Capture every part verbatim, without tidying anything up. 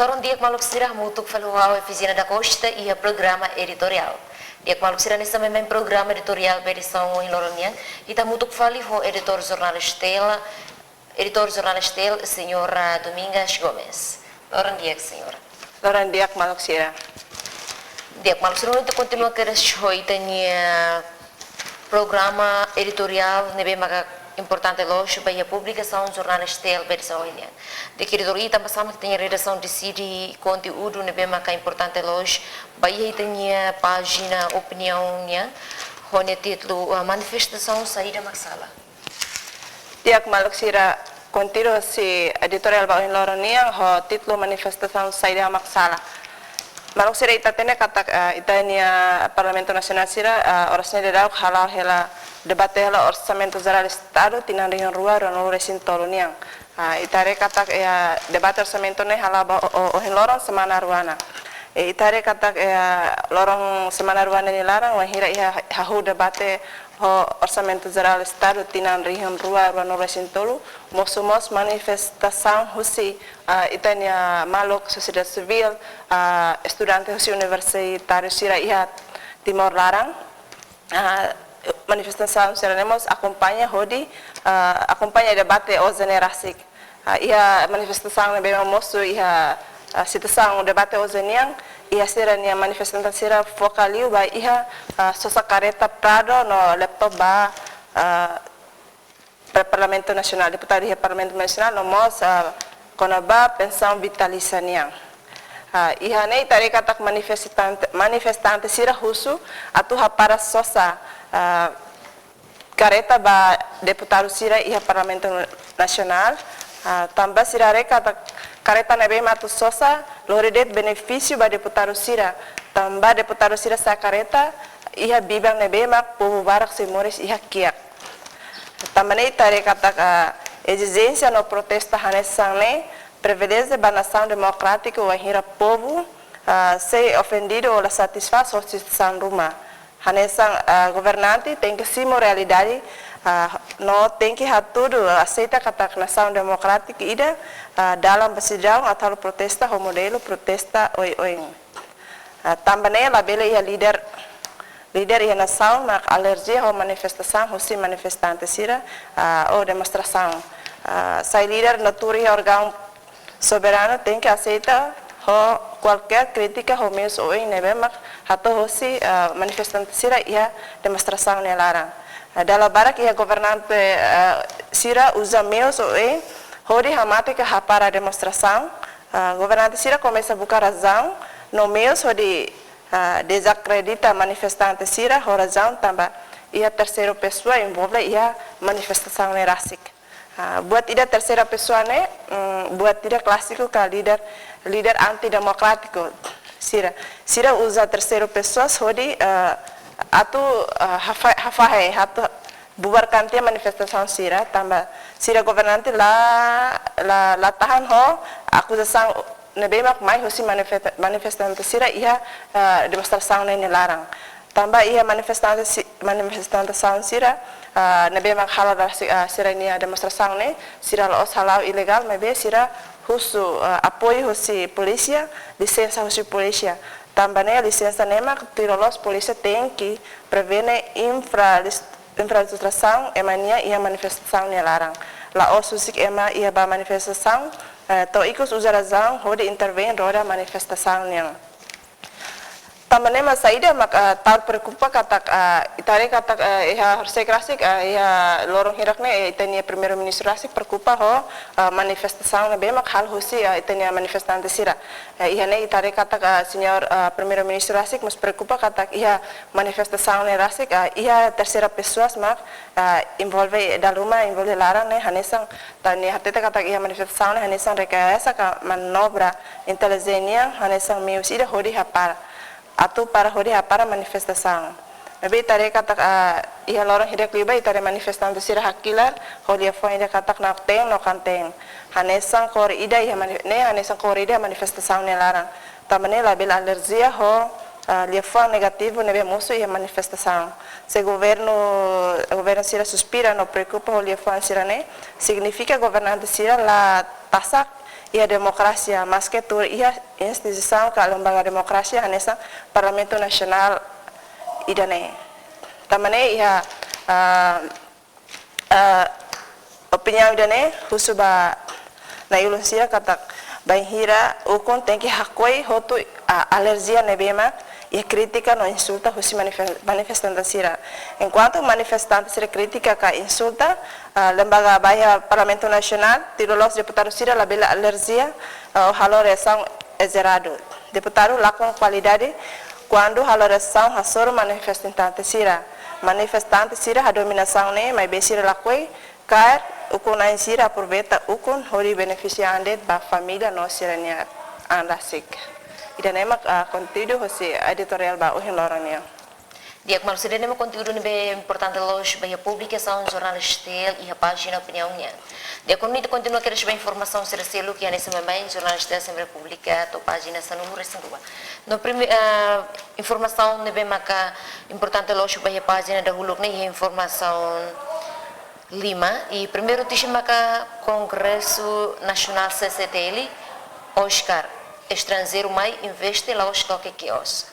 Loron di'ak maluk sira, hamutuk fali ho ha'u Efizina da Costa iha programa editoriál. Di'ak maluk sira, hanesan meme programa editoriál ba edisaun ohin loron nian, ita hamutuk fali ho editór jornál STL, editór jornál STL, señora Domingas Gomes. Loron di'ak, señora. Loron di'ak maluk sira. Di'ak maluk sira, ita kontinua kedas ho ita-nia programa editoriál ne'ebé maka importante loos ba iha publikasaun jornál STL ba edisaun ohin nian. Di'ak editór, ita basa mak ita-nia redasaun deside konteúdu ne'ebé maka importante loos ba iha ita-nia pájina opiniaun nian, ho nia títulu, ah, Manifestasaun Saida Mak Sala. Di'ak maluk sira, kontinua husi editoriál ba ohin loron nian ho títulu Manifestasaun Saida Mak Sala. Maluk sira, ita hatene katak, eh, ita-nia Parlamentu Nasionál sira, eh, oras ne'e daudaun hala'o hela debate hela Orsamentu Jerál Estadu tinan rihun rua ruanulu-resin-tolu nian. Ah, ita haree katak, eh, debate orsamentu ne'e hala'o ba o-, o-, ohin loron semana rua ona. Eh, ita haree katak, eh, loron semana rua ona nia laran, wainhira iha hahú debate ho Orsamentu Jerál Estadu tinan rihun rua ruanulu-resin-tolu, mosu mós manifestasaun husi, ah, ita-nia maluk sosiedade sivíl, ah, estudante husi universitáriu sira iha Timor laran. Ah, manifestasaun sira ne'e mós akompaña hodi, ah, akompaña debate ohin ne'e rasik. Ah, iha manifestasaun ne'ebé mosu iha, ah, situasaun debate ohin nian, iha sira-nia manifestante sira foka liu ba iha, ah, sosa kareta Prado no laptop ba, ah, pre-, Parlamentu Nasionál, deputadu iha Parlamentu Nasionál, no mós, ah, kona-ba pensaun vitalísia nian. Ah, iha ne'e ita haree katak manifestante, manifestante sira husu atu hapara sosa, ah, kareta ba deputadu sira iha Parlamentu Nasionál, ah, tanba sira haree katak kareta ne'ebé mak atu sosa lori de'it benefísiu ba deputadu sira, tanba deputadu sira sa'e kareta iha biban ne'ebé mak povu barak sei moris iha kiak. Tanba ne'e ita haree katak, ah, ezijénsia no protesta hanesan ne'e priviléjiu ba nasaun demokrátiku wainhira povu, ah, sei ofendidu ou la satisfás ho situasaun ruma. Hanesan, ah, governante tenke simu realidade, ah, no tenke hatudu aseita katak nasaun demokrátiku ida, ah, dalan ba sidadaun atu halo protesta ho modelu protesta oioin. Ah, tanba ne'e labele iha líder, líder iha nasaun mak alerjia ho manifestasaun husi manifestante sira, ah, ou demonstrasaun. Ah, sai líder no tuur iha órgaun soberanu tenke aseita ho kualkér krítika ho meius oioin ne'ebé mak hato'o husi, ah, manifestante sira iha demonstrasaun nia laran. Ah, dala barak iha governante, ah, sira uza meius oioin hodi hamate ka hapara demonstrasaun. Ah, governante sira komesa buka razaun no meius hodi, ah, dezakredita manifestante sira ho razaun tanba iha terseiru pesoa envolve iha manifestasaun ne'e rasik. Ah, buat ida terseira pesoa ne'e, mm, buat ida klásiku ka líder, líder antidemokrátiku sira. Sira uza terseiru pesoas hodi, ah, atu, ah, hafa-, hafahe, atu bubarkan tiha manifestasaun sira, tanba sira governante la, la, la tahan ho akuzasaun ne'ebé mak mai husi manifesta-, manifestante sira iha, ah, demonstrasaun ne'e nia laran. Tanba iha manifestante si-, manifestasaun sira, ah, ne'ebé mak halo dala si-, ah, sira-nia demonstrasaun ne'e, sira la'ós hala'o ilegál, maibé sira husu, ah, apoiu husi polísia, lisensa husi polísia. Tanba ne'e lisensa ne'e mak tuir loloos polísia tenke prevene infra-, infiltrasaun ema nian iha manifestasaun nia laran. La'ós husik ema iha ba manifestasaun, eh, to'o ikus uza razaun hodi intervein roda manifestasaun nian. Tanba ne'e mak saida mak, eh, tau preokupa katak, eh, ita haree katak, eh, iha horisehik rasik, eh, iha loron hirak ne'e, eh, ita-nia Primeiru-Ministru rasik preokupa ho, eh, manifestasaun ne'ebé mak halo husi, eh, ita-nia manifestante sira. Eh, iha ne'e ita haree katak, eh, señór, eh, Primeiru-Ministru rasik mós preokupa katak iha manifestasaun ne'e rasik, eh, iha terseira pesoas mak, eh, envolve dala ruma, envolve laran ne'e hanesan, ita-nia hatete katak iha manifestasaun ne'e hanesan rekayasa ka manobra intelijénsia nian hanesan meius ida hodi hapara, atu para hodi hapara manifestasaun. Maibé ita haree katak, ah, iha loron hirak liubá ita haree manifestante sira hakilar ho liafuan ida katak na'ok-teen no kan-teen. Hanesan kór ida iha mani-, ne'e hanesan kór ida iha manifestasaun nia laran. Tanba ne'e labele alerjia ho, ah, liafuan negativu ne'ebé mosu iha manifestasaun. Se governu, governu sira suspira no preokupa ho liafuan sira-ne'e, signifika governante sira la tasak iha demokrasia, maske tuir iha instituisaun ka lembaga demokrasia hanesan Parlamentu Nasionál ida-ne'e. Tanba ne'e iha, ah, ah, opiniaun ida-ne'e husu ba na'i-ulun sira katak bainhira ukun tenke hakoi hotu, ah, alerjia ne'ebé mak iha krítika no insulta husi manifes-, manifestante sira. Enkuantu manifestante sira krítika ka insulta, ah, lembaga ba iha Parlamentu Nasionál, tuir loloos deputadu sira labele alerjia, ah, halo reasaun ezeradu. Deputadu lakon kualidade kuandu halo reasaun hasoru manifestante sira. Manifestante sira hadomi nasaun ne'e, maibé sira lakohi kaer ukun-na'in sira aproveita ukun hodi benefisia an de'it ba família no sira-nia an rasik. Ida-ne'e mak, ah, konteúdu husi editoriál ba ohin loron nian. Di'ak maluk sira, ida-ne'e mak konteúdu ne'ebé importante loos ba iha publikasaun jornál STL iha pájina opiniaun nian. Di'ak, agora ita kontinua kedas ba informasaun sira seluk iha ne'e, sira mai jornál STL sempre publika to'o pájina sanulu-resin-rua. No prime-, ah, informasaun ne'ebé maka importante loos ba iha pájina dahuluk ne'e iha informasaun lima, i primeiru notísia maka Kongresu Nasionál CCTL, Oscar, estranjeiru mai investe la'ós loke kios.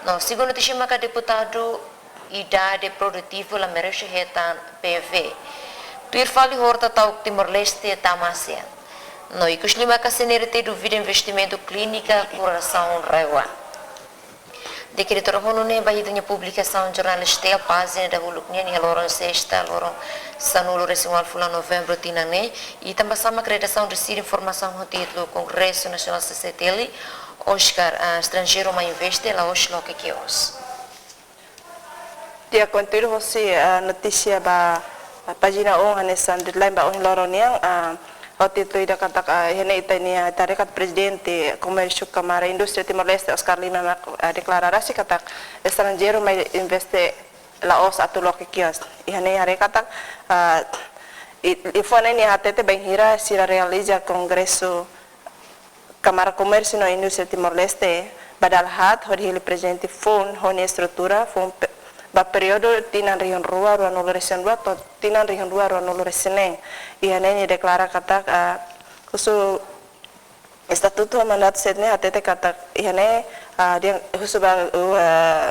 No segundu notísia maka deputadu idade produtivu la merese hetan PV. Tuir fali Horta ta'uk Timor-Leste tama ASEAN. No ikus lima ka CNRT duvida investimentu klínika korasaun RAEOA. Di'ak editór, ho nune'e ba ita-nia publikasaun jornál STL pájina dahuluk nian iha loron sesta, loron sanulu-resin-ualu fulan Novembru tinan ne'e, i tanbasá mak redasaun deside informasaun ho títulu Kongresu Nasionál CCTL, Oscar, ah, estranjeiru mai investe la'ós loke kios. Di'ak, konteúdu husi, ah, notísia ba, ah, pájina um hanesan headline ba ohin loron nian, ah, ho títulu ida katak, ah, iha ne'e ita-nia, ita haree katak Prezidente Komérsiu Kámara Indústria Timor-Leste, Oscar Lima, mak, ah, deklara rasik katak estranjeiru mai investe la'ós atu loke kios. Iha ne'e haree katak, ah, i, i fó ne'e nia hatete bainhira sira realiza kongresu Kámara Komérsiu no Indústria Timor-Leste ba dala haat hodi hili prezidente foun ho nia estrutura foun pe-, ba períodu tinan rihun rua ruanulu-resin-rua to'o tinan rihun rua ruanulu-resin-neen. Iha ne'e nia deklara katak, ah, husu estatutu mandatu sete ne'e hatete katak iha ne'e, ah, dehan husu ba, uh,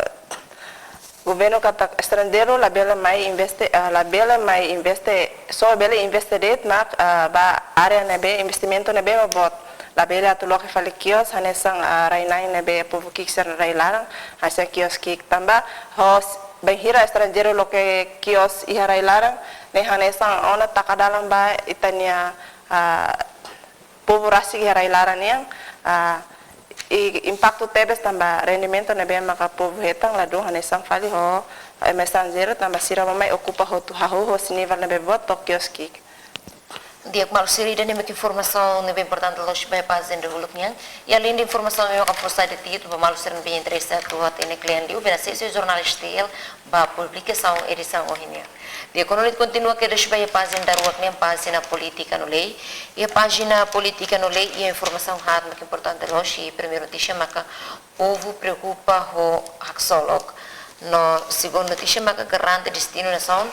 governu katak estranjeiru labele mai investe, ah, labele mai investe, só bele investe de'it mak, ah, ba área ne'ebé investimentu ne'ebé mak boot. Labele atu loke fali kios hanesan, ah, rai-na'in ne'ebé povu ki'ik sira rai laran, hanesan kios ki'ik tanba ho s-, bainhira estranjeiru loke kios iha rai laran, ne'e hanesan ona taka dalan ba ita-nia, ah, povu rasik iha rai laran nian, ah, i impaktu tebes tanba rendimentu ne'ebé maka povu hetan ladún hanesan fali ho, eh, estranjeiru tanba sira mai okupa hotu hahú husi nivel ne'ebé boot to'o kios ki'ik. Di'ak maluk sira, ida-ne'e mak informasaun ne'ebé importante loos ba iha pájina dahuluk nian. I aleinde informasaun ne'ebé maka fó sai de'it ba maluk sira ne'ebé interese atu hatene kle'an liu, bele asesu jornál STL ba publikasaun edisaun ohin nian. Di'ak, agora ita kontinua kedas ba iha pájina daruak nian, pájina polítika no lei. Iha pájina polítika no lei iha informasaun haat mak importante loos, i primeiru notísia maka povu preokupa ho haksolok. No segundu notísia maka garante destinu nasaun,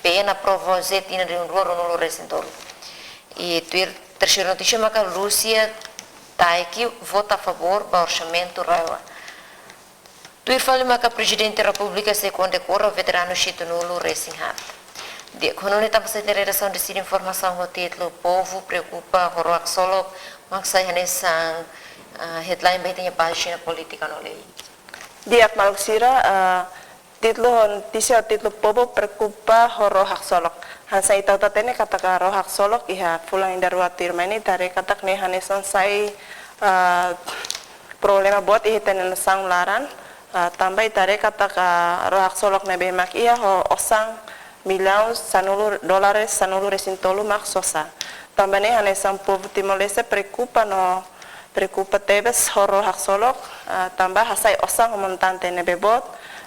PN aprova OJE tinan rihun rua ruanulu-resin-tolu. I tuir terseiru notísia maka Lúcia Taeki vota a favór ba orsamentu RAEOA. Tuir fali maka Prezidente Repúblika sei kondekora veteranu hitunulu-resin-haat. Di'ak, ho nune'e tanbasá ita-nia redasaun deside informasaun ho títulu Povu Preokupa ho Rohan Haksolok mak sai hanesan, ah, headline ba ita-nia pájina polítika no lei. Di'ak maluk sira, ah, títulu ho notísia ho títulu Povu Preokupa ho Rohan Haksolok. Hanesan ita hotu hatene katak Rohan Haksolok iha fulan ida rua tuirmai ne'e ita haree katak ne'e hanesan sai, ah, problema boot iha ita-nia nasaun laran, ah, tanba ita haree katak, ah, Rohan Haksolok ne'ebé mak iha ho osan millaun sanulu, dólares sanulu-resin-tolu mak sosa. Tanba ne'e hanesan povu Timor-Leste preokupa no preokupa tebes ho Rohan Haksolok, ah, tanba hasai osan ho montante ne'ebé boot,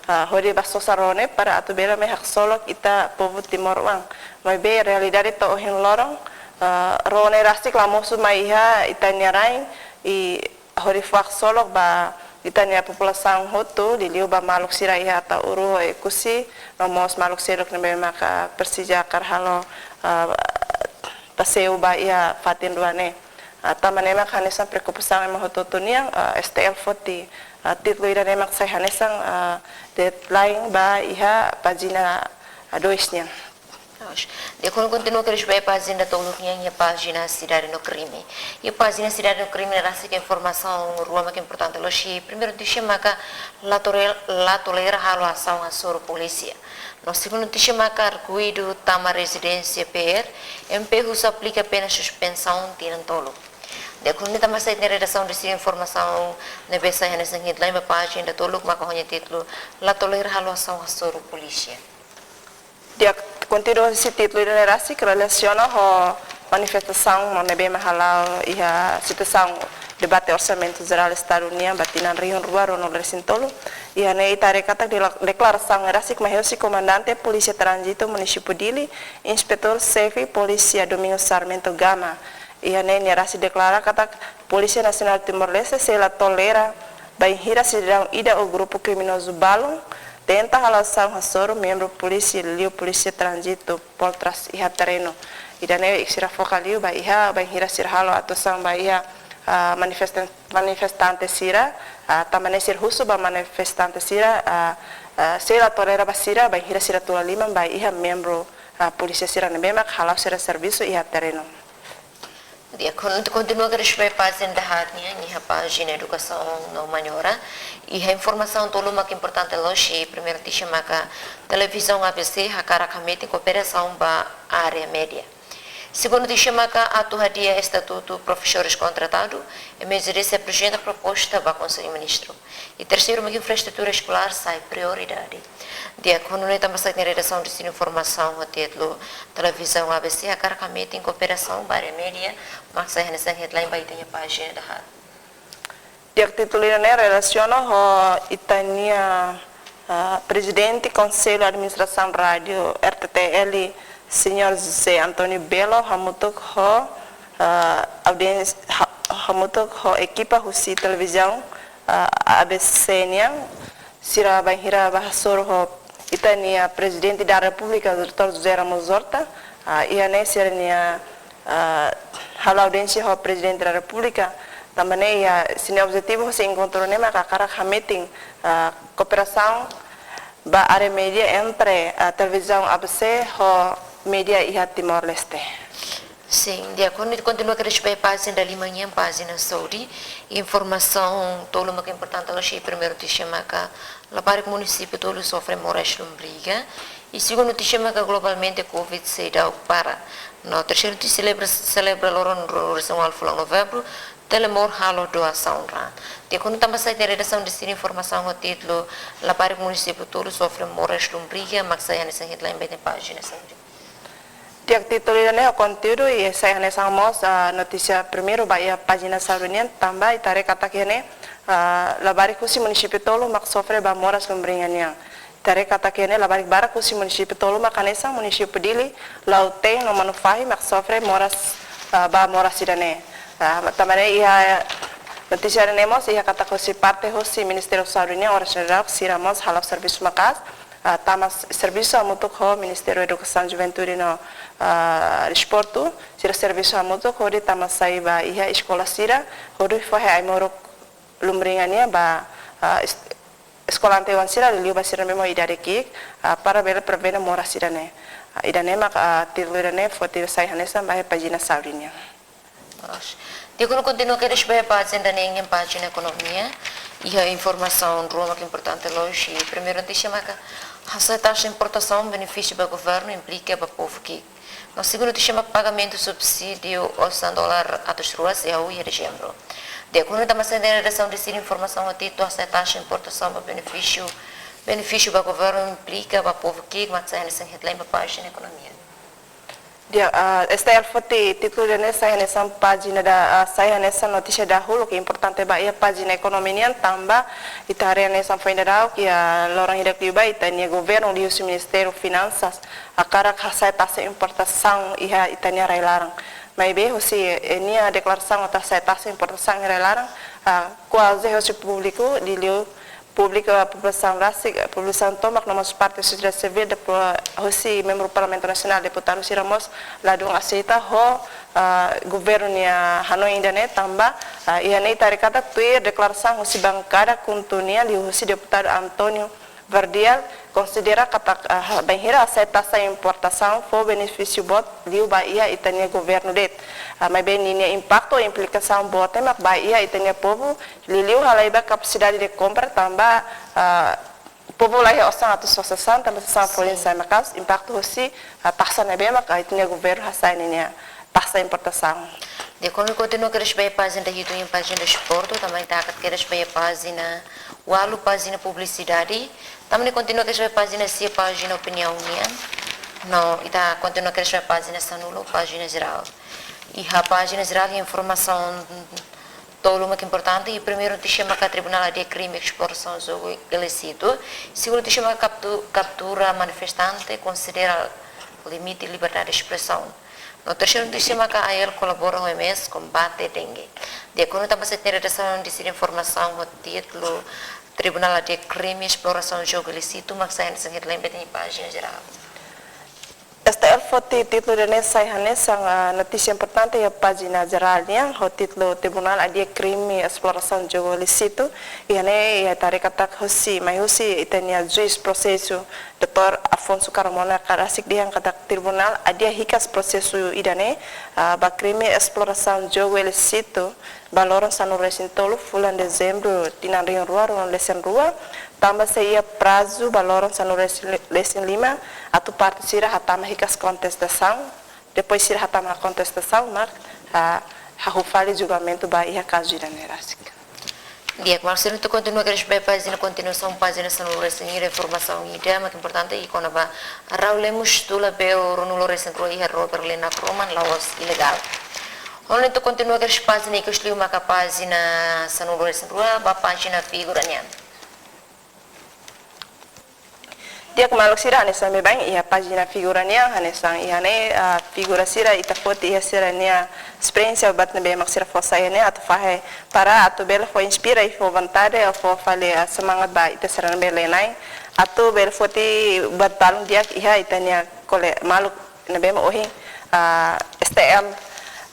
ah, hodi bá sosa ró ne'e para atu bele mai haksolok ita povu Timor oan. Maibé realidade to'o ohin loron, ah, ró ne'e rasik la mosu mai iha ita-nia rain, i hodi fó haksolok ba ita-nia populasaun hotu, liuliu ba maluk sira iha Ataúro, Oekusi, no mós maluk seluk ne'ebé maka presiza hakarak halo, ah, paseiu ba iha fatin rua ne'e. Ah, tanba ne'e mak hanesan preokupasaun ema hotu-hotu nian, ah, S T L foti, ah, títulu ida-ne'e mak sai hanesan, ah, headline ba iha pájina, ah, dois nian. Loos. Di'ak, ha'u kontinua kedas ba pájina toluk nian, iha pájina Sidade no Krime. Iha pájina Sidade no Krime ne'e rasik informasaun rua mak importante loos. Primeiru notísia maka la tore-, la tolera halo asaun hasoru polísia. No segundu notísia maka arguidu tama rezidénsia P R, M P husu aplika pena suspensaun tinan tolu. Di'ak, ha'u-nia tama sai iha redasaun destinu informasaun ne'ebé sai hanesan headline ba pájina toluk maka ho nia títulu la tolera halo asaun hasoru polísia. Di'ak, konteúdu husi títulu ida-ne'e rasik relasiona ho manifestasaun ne'ebé mak hala'o iha situasaun debate Orsamentu Jerál Estadu nian ba tinan rihun rua ruanulu resin tolu. Iha ne'e ita haree katak dela-, deklarasaun ne'e rasik mai husi Komandante Polísia Tránzitu Munisípiu Dili, Inspetór Xefe Polísia Domingos Sarmento Gama. Iha ne'e nia rasik deklara katak Polísia Nasionál Timor-Leste sei la tolera bainhira sidadaun ida ou grupu kriminozu balun tenta halo asaun hasoru membru polísia liu Polísia Tránzitu Poltras iha terrenu. Ida-ne'e sira foka liu ba iha bainhira sira halo atuasaun ba iha, ah, manifestan-, manifestante sira, ah, tanba ne'e sira husu ba manifestante sira, ah, ah, sei la tolera ba sira bainhira sira tula liman ba iha membru, ah, polísia sira ne'ebé mak hala'o sira servisu iha terrenu. Di'ak, kon-, kontinua kedas ba pájina dahaat nian, iha pájina Edukasaun no Humaniora. Iha informasaun tolu mak importante loos, primeiru notísia maka Televizaun A B C hakarak hametin kooperasaun ba área média. Segundu notísia maka atu hadi'a estatutu profesores kontratadu, M J D C aprezenta proposta ba Konsellu Ministru. I terseiru mak infraestrutura eskolár sai prioridade. Di'ak, ha'u-nia tama sai iha redasaun destinu informasaun ho títulu Televizaun A B C hakarak hametin kooperasaun ba área média, mak sai hanesan headline ba ita-nia pájina dahaat. Di'ak, títulu ida-ne'e relasiona ho ita-nia, ah, Prezidente Konsellu Administrasaun Rádiu R T T L, Señór José António Belo, hamutuk ho, ah, audiénsia, ha-, hamutuk ho ekipa husi Televizaun, ah, A B C nian, sira bainhira bá hasoru ho ita-nia Prezidente da Repúblika, doutór José Ramos Horta, ah, iha ne'e sira-nia, ah, halo audiénsia ho Prezidente da Repúblika, tanba ne'e iha sira-nia objetivu husi enkontru ne'e maka hakarak hametin, ah, kooperasaun ba área média entre, ah, Televizaun A B C ho média iha Timor-Leste. Sin, di'ak, ha'u kontinua kedas ba pájina dalima nian, pájina saúde. Informasaun tolu mak importante loos, primeiru notísia maka labarik munisípiu tolu sofre moras lombriga. I segundu notísia maka globalmente Covid seidauk para. No terseiru notísia selebra, selebra loron ruanulu resin ualu fulan Novembru, Telemor halo doasaun raan. Di'ak, ha'u-nia tama sai iha redasaun destinu informasaun ho títulu labarik munisípiu tolu sofre moras lombriga, mak sai hanesan headline ba ita-nia pájina saúde. Di'ak, títulu ida-ne'e ho konteúdu ida sai hanesan mós, ah, notísia primeiru ba iha pájina saúde nian, tanba ita haree katak iha ne'e, ah, labarik husi munisípiu tolu mak sofre ba moras lombriga nian. Ita haree katak iha ne'e labarik barak husi munisípiu tolu mak hanesan munisípiu Dili, Lautein no Manufahi mak sofre moras, ah, ba moras ida-ne'e. Ah, tanba ne'e iha notísia ida-ne'e mós iha katak husi parte husi Ministériu Saúde nian oras ne'e daudaun sira mós hala'o servisu maka'as, ah, tama s-, servisu hamutuk ho Ministériu Edukasaun, Juventude no, ah, Desportu, sira servisu hamutuk hodi tama sai ba iha eskola sira, hodi fahe ai-moruk lombriga nian ba, ah, es-, eskolante oan sira liuliu ba sira ne'ebé mak idade ki'ik, ah, para bele prevene moras ida-ne'e. Ah, ida-ne'e mak, ah, títulu ida-ne'e foti sai hanesan ba iha pájina saúde nian. Loos. Di'ak, ha'u kontinua kedas ba pájina neen, pájina ekonomia. Iha informasaun rua mak importante loos, primeiru notísia maka hasa'e taxa importasaun benefísiu ba governu, implika ba povu ki'ik. No segundu notísia maka pagamentu subsídiu osan dolar atus rua seidauk iha dezembru. Di'ak, ha'u-nia tama sai iha redasaun destinu informasaun ho títulu hasa'e taxa importasaun ba benefísiu, benefísiu ba governu, implika ba povu ki'ik, mak sai hanesan headline ba pájina ekonomia. Di'ak, ah, S T L foti títulu ida-ne'e sai hanesan pájina da, ah, sai hanesan notísia dahuluk importante ba iha pájina ekonomia nian, tanba ita haree hanesan foin daudauk iha loron hirak liubá ita-nia governu liuhusi Ministériu Finansas hakarak hasa'e taxa importasaun iha ita-nia rai-laran. Maibé husi, eh, nia deklarasaun atu hasa'e taxa importasaun iha rai-laran, ah, kuaze husi públiku liuliu públiku, ah, populasaun rasik, ah, populasaun tomak no mós parte sosiedade sivíl, depois husi membru Parlamentu Nasionál, deputadu sira mós ladún aseita ho, ah, governu nia hanoin ida-ne'e tanba, ah, iha ne'e ita haree katak tuir deklarasaun husi bankada KHUNTO nian liuhusi deputadu António Verdial konsidera katak, ah, bainhira hasai taxa importasaun fó benefísiu boot liu ba iha ita-nia governu de'it. Ah, maibé ninia impaktu, implikasaun boot mak ba iha ita-nia povu, liuliu halai ba kapasidade de kompra tanba, ah, povu laiha osan atu sosa sasán, tanba sasán folin sai maka'as, impaktu husi, ah, taxa ne'ebé mak ita-nia governu hasai ninia taxa importasaun. Di'ak, ami kontinua kedas ba iha pájina dahitu, iha pájina desportu, tanba ita hakat kedas ba iha pájina ualu, pájina publisidade, tanba ami kontinua kedas ba iha pájina sia, pájina opiniaun nian, no ita kontinua kedas ba iha pájina sanulu, pájina jerál. Iha pájina jerál iha informasaun tolu mak importante, i primeiru notísia maka Tribunál adia krime esplorasaun jogu ilísitu. Segundu notísia maka kaptu-, kaptura manifestante konsidera limite liberdade de espresaun. No terseiru notísia maka A E L kolabora ho O M S kombate dengue. Di'ak, kuandu tanba sá ita-nia redasaun deside informasaun ho títulu Tribunál adia krime esplorasaun jogu ilísitu, mak sai hanesan headline ba ita-nia pájina jerál. S T L foti títulu ida-ne'e sai hanesan, ah, notísia importante iha pájina jerál nian, ho títulu Tribunál adia krime esplorasaun jogu ilísitu. Iha ne'e, iha ita haree katak husi, mai husi ita-nia juís prosesu, doutór Afonso Carmona, hakarak rasik dehan katak tribunál adia hikas prosesu ida-ne'e, ah, ba krime esplorasaun jogu ilísitu, ba loron sanulu-resin-tolu fulan Dezembru tinan rihun rua ruanulu-resin-rua, tanba sei iha prazu ba loron sanulu-resin-, resin-lima atu parte sira hatama hikas kontestasaun, depois sira hatama kontestasaun mak, ah, hahú fali julgamentu ba iha kazu ida-ne'e rasik. Di'ak, maluk sira, ita kontinua kedas ba iha pájina kontinuasaun, pájina sanulu-resin-ida, informasaun ida mak importante, i kona-ba Raul Lemos tula beu ruanulu-resin-rua iha ró Berlina Kroman la'ós ilegál. Hodi ita kontinua kedas pájina ikus liu maka pájina sanulu-resin-rua, ba pájina figura nian. Di'ak, maluk sira, hanesan ne'ebé iha pájina figura nian, hanesan iha ne'e, ah, figura sira ita foti iha sira-nia esperiénsia buat ne'ebé mak sira fó sai iha ne'e atu fahe para atu bele fó inspira i fó vontade, fó fali, ah, semangat ba ita sira ne'ebé lee-na'in atu bele foti buat balun di'ak iha ita-nia kole-, maluk ne'ebé mak ohin, ah, S T L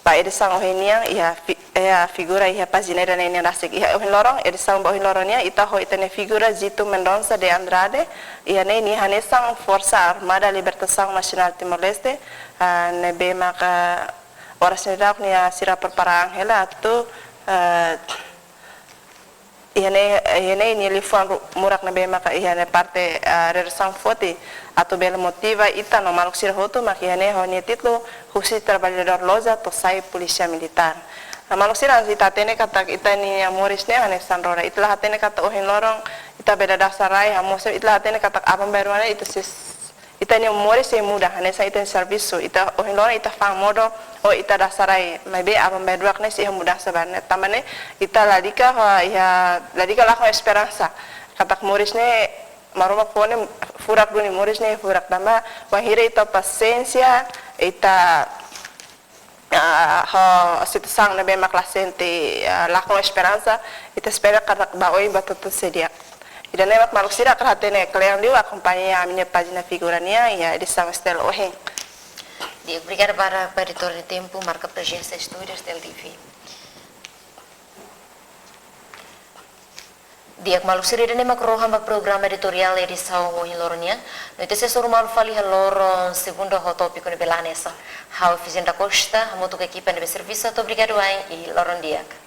ba edisaun ohin nian iha fi-, iha figura iha pájina ida-ne'e nian rasik. Iha ohin loron, edisaun ba ohin loron nian, ita ho ita-nia figura Zito Mendonça de Andrade, iha ne'e nia hanesan Forsa Armada Libertasaun Nasionál Timor-Leste, ah, ne'ebé maka oras ne'e daudaun nia sira prepara an hela atu, ah, iha ne'e, iha ne'e nia liafuan ru-, murak ne'ebé maka iha ne'e parte, ah, redasaun foti atu bele motiva ita no maluk sira hotu mak iha ne'e ho nia títulu Husi Traballadór Loja to'o Sai Polísia Militár. Ah, maluk sira, ita hatene katak ita-nia moris ne'e hanesan roda. Ita la hatene katak ohin loron ita bele dasa rai, hamosu ita la hatene katak aban-bainrua ne'e ita sei ita-nia moris sei muda, hanesan ita-nia servisu, ita ohin loron ita fa'an modo, o ita dasa rai, maibé aban-bainruak ne'e sei iha mudansa barak ne'e. Tanba ne'e, ita lalika, ha, iha, lalika lakon esperansa. Katak moris ne'e, Maromak fó ne'e furak duni, moris ne'e furak tanba, wainhira ita pasiénsia, ita ah, ho situasaun ne'ebé mak la sente, ah, lakon esperansa, ita espera katak ba oin buat hotu sei di'ak. Ida-ne'e mak maluk sira, hakarak hatene kle'an liu, akompaña ami-nia pájina figura nian iha edisaun S T L ohin. Di'ak, obrigada barak ba editór nia tempu, marka prezensa estúdiu S T L T V. Di'ak, maluk sira, ida-ne'e mak rohan ba programa editoriál edisaun ohin loron nian. No ita sei hasoru malu fali iha loron segunda ho tópiku ne'ebé la hanesan. Ha'u Eugenia da Costa, hamutuk ho ekipa ne'ebé servisu, atu obrigadu wa'in i loron di'ak.